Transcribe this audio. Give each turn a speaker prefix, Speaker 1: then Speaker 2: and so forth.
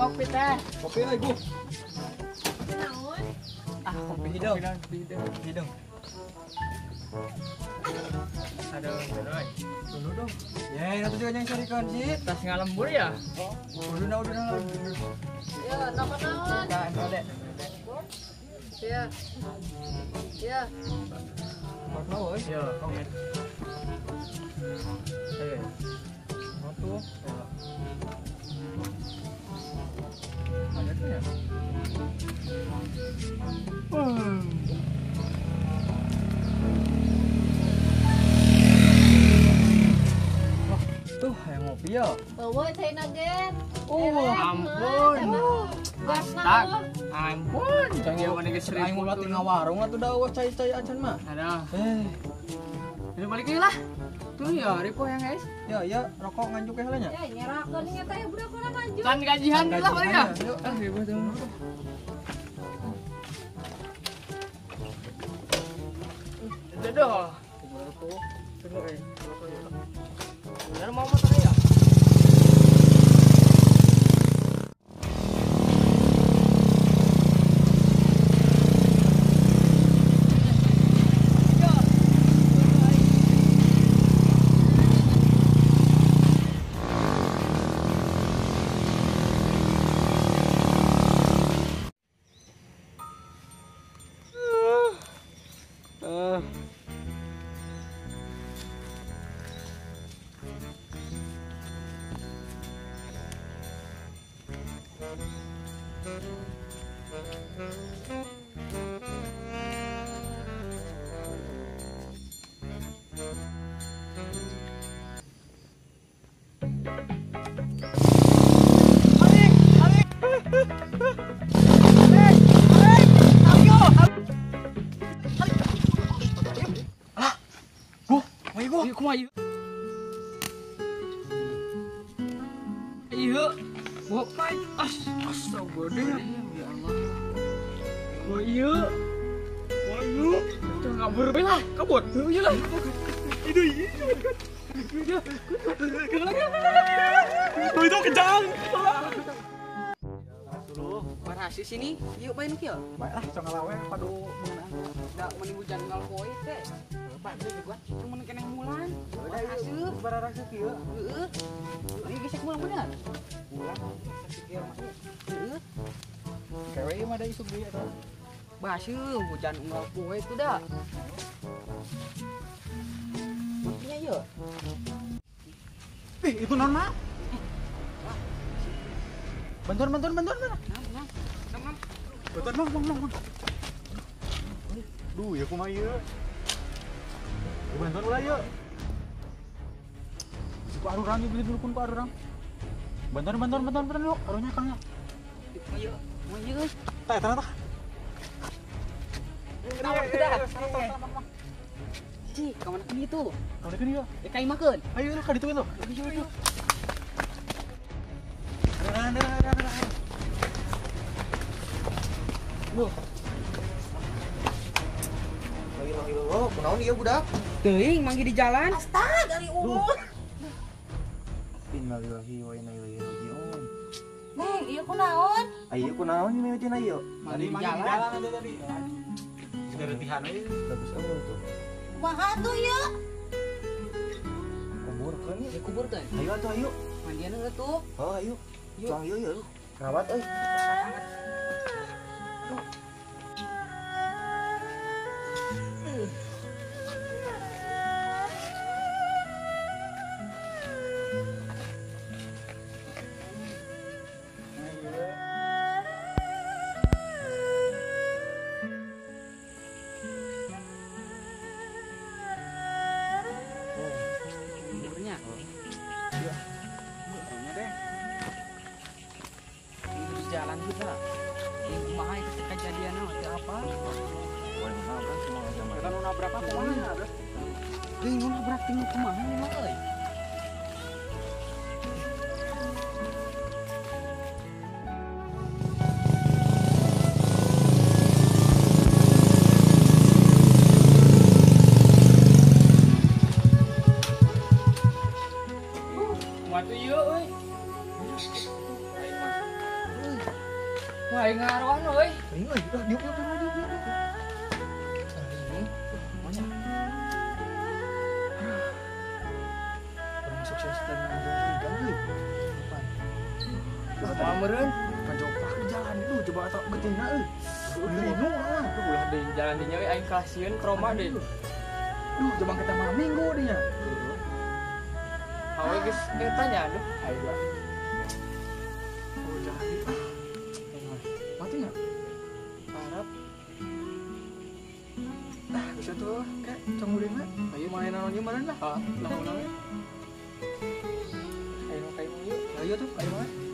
Speaker 1: Kopi teh.
Speaker 2: Kopi euy, Bu.
Speaker 3: Naon?
Speaker 2: Ah, kopi hidung. Kopi hidung.
Speaker 1: Aduh, aduh.
Speaker 2: Dulu dong. Ya, itu juga yang carikan sih.
Speaker 1: Tas ngalembur ya?
Speaker 2: Oh, udah.
Speaker 3: Ya, naon-naon?
Speaker 2: Nah, dek.
Speaker 3: Ya. Ya.
Speaker 2: Mau euy.
Speaker 1: Ya. Eh.
Speaker 2: Mau tuh.
Speaker 1: Ada tuh ya?
Speaker 2: Wah, tuh yang ngopi ya.
Speaker 3: Bawa cai nugget.
Speaker 1: Oh, ampun.
Speaker 3: Astag.
Speaker 1: Ampun. Jangan mana geus
Speaker 2: Aing ulah tinggal warung atuh da eueuh cai-cai acan mah.
Speaker 1: Ada.
Speaker 2: Eh.
Speaker 1: Ini balik lah. Tuh ya, ripo yang guys.
Speaker 2: Ya, ya, rokok nganjuk ya nya.
Speaker 3: Ya, nyerakeun nya teh budak urang nganjuk.
Speaker 1: Can gajihan lah balik ah.
Speaker 2: Yuk,
Speaker 1: ah ripo tuh. Dadah.
Speaker 2: Tuh, tunggu eh.
Speaker 1: Bener mau motor ya? Iya, gua main astagfirullah. Ya Allah. Gua iya. Gua iya. Itu ngabur lah, kabur. Iya lah.
Speaker 2: Itu iya. Itu kejang.
Speaker 1: Parasi sini, yuk main kieu.
Speaker 2: Baiklah, sok ngalawe padu mengenaan.
Speaker 1: Da meni hujan ngalpoe teh. Pak, juga cuman keneh mulan. Parasi
Speaker 2: bararasa kieu.
Speaker 1: Heeh. Ieu gesek mulang bener.
Speaker 2: Mulang kieu mah.
Speaker 1: Heeh.
Speaker 2: Kewe ieu mah da isuk deui eta.
Speaker 1: Baseuh hujan unggal poe itu da. Buktinya ieu.
Speaker 2: Ih, itu non mah. Bantuan.
Speaker 1: Nam.
Speaker 2: Bantuan bang. Duh, ya kumaha ieu. Bantuan ulah ieu. Ku arurang ieu beli dulu pun ku arurang. Bantuan yuk, arunya kang.
Speaker 1: Ieu, kumaha ieu euy.
Speaker 2: Tah eta tah.
Speaker 1: Ci, ka mana keun itu?
Speaker 2: Ka mana keun ieu?
Speaker 1: Ya ka imah keun.
Speaker 2: Ayo lah ka ditu tuh. Ayo. Ada. Duh.
Speaker 4: Lagi lo, kunaon ieu budak?
Speaker 1: Teuing manggih di jalan.
Speaker 3: Astag, ari umur.
Speaker 4: Innalillahi wa inna ilaihi raji'un.
Speaker 3: Neng, ieu kunaon?
Speaker 4: Ieu kunaon ieu cenah ieu?
Speaker 2: Tadi manggih di jalan aja tadi. Segaretihan we.
Speaker 4: Bagus eueuh tuh.
Speaker 3: Kumaha tuh ieu?
Speaker 4: Kuburkeun ieu.
Speaker 1: Ya kuburkeun.
Speaker 4: Ayo atuh ayo.
Speaker 1: Mandian heula tuh.
Speaker 4: Oh, ayo. Tuang ieu ya lu. Rawat euy.
Speaker 1: Jalan juga. Yang kumaha itu kejadianna teh apa?
Speaker 4: Wah, nabrak kumaha zaman.
Speaker 2: Kita nu nabrak apa kumaha?
Speaker 1: Teuing nu nabrak teuing kumaha mah euy. Kumaha tuh ieu euy? Kumaha meureun?
Speaker 2: Kajopak di jalan itu coba atau getingna euy. Linu ah.
Speaker 1: Ulah di jalan dinya we aing kasieun trauma deui.
Speaker 2: Duh, coba kita malam minggu dinya.
Speaker 1: Awe geus eta nya aduh.
Speaker 2: Ayo lah. Oh, jalan ah. Mati enggak?
Speaker 1: Harap.
Speaker 2: Ah, bisa tuh kayak canggulinna. Ayo main naon ieu meureun lah.
Speaker 1: Ah, lamun we. Ayo kayak mau yuk.
Speaker 2: Ayo tuh, ayo main.